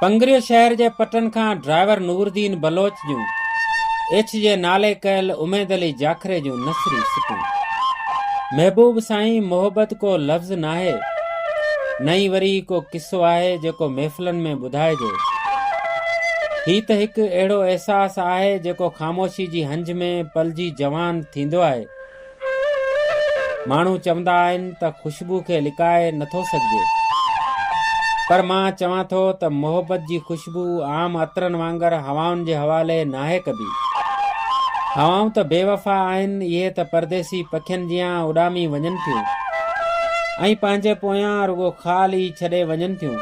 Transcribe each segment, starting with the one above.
پنگريو شهر جي پٽن کان ڊرائيور نورالدين بلوچ جون ايڇ جي نالي ڪيل اميد علي جاکري جون نثري سٽون. محبوب سائين محبت ڪو لفظ ناهي نه ئي وري ڪو قصو آهي جيڪو محفلن ۾ ٻڌائجي. هي ته هڪ اهڙو احساس آهي جيڪو خاموشي جي هنج ۾ پلجي جوان ٿيندو آهي. ماڻهو چوندا آهن ته خوشبو کي لڪائي نٿو سگهجي. پر مان چوان ٿو ته محبت جي خوشبو عام عطرن وانگر هوائن جي حوالي ناهي ڪبي. هوائون ته بي وفا آهن، اهي ته پرديسي پکين جيان اڏامي وڃن ٿيون ۽ پنهنجي پويان رڳو خال ئي ڇڏي وڃن ٿيون.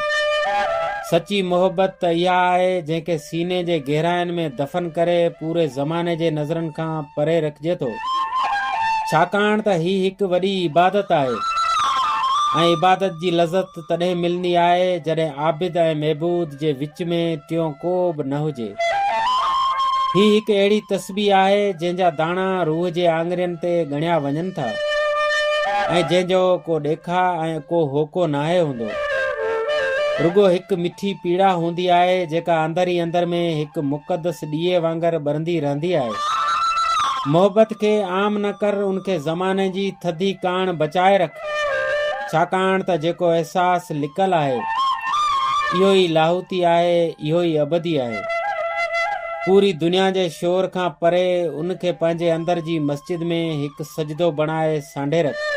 سچي محبت ته اها آهي جنهن کي سيني جي گهراين ۾ دفن ڪري پوري زماني جي نظرن کان پري رکجي ٿو. ڇاڪاڻ ته هي هڪ وڏي عبادت آهي ۽ عبادت جي لذت تڏهن ملندي آهي جڏهن عابد ۽ معبود جي وچ ۾ ٽيون ڪو به نه هجي. هي هڪ اهڙي تسبيح آهي جنهن جا داڻا روح جي آڱرين تي ڳڻيا وڃن ٿا ۽ جنهن جو ڪو ڏيکاء ۽ ڪو هوڪو ناهي هوندو. رڳو هڪ مٺي پيڙا هوندي آهي جيڪا اندر ئي اندر ۾ هڪ مقدس ڏيئي وانگر ٻرندي رهندي آهي. محبت کي عام نه ڪر ان کي زماني جي ٿڌي ڪاڻ بچائي رک. ڇاڪاڻ ته جيڪو احساس لڪل آهي، اهو ئي لاهوتي آهي، اهو ئي ابدي آهي. پوري دنيا جي شور کان پري ان کي پنهنجي اندر جي مسجد ۾ هڪ سجدو بڻائي سانڍي رک.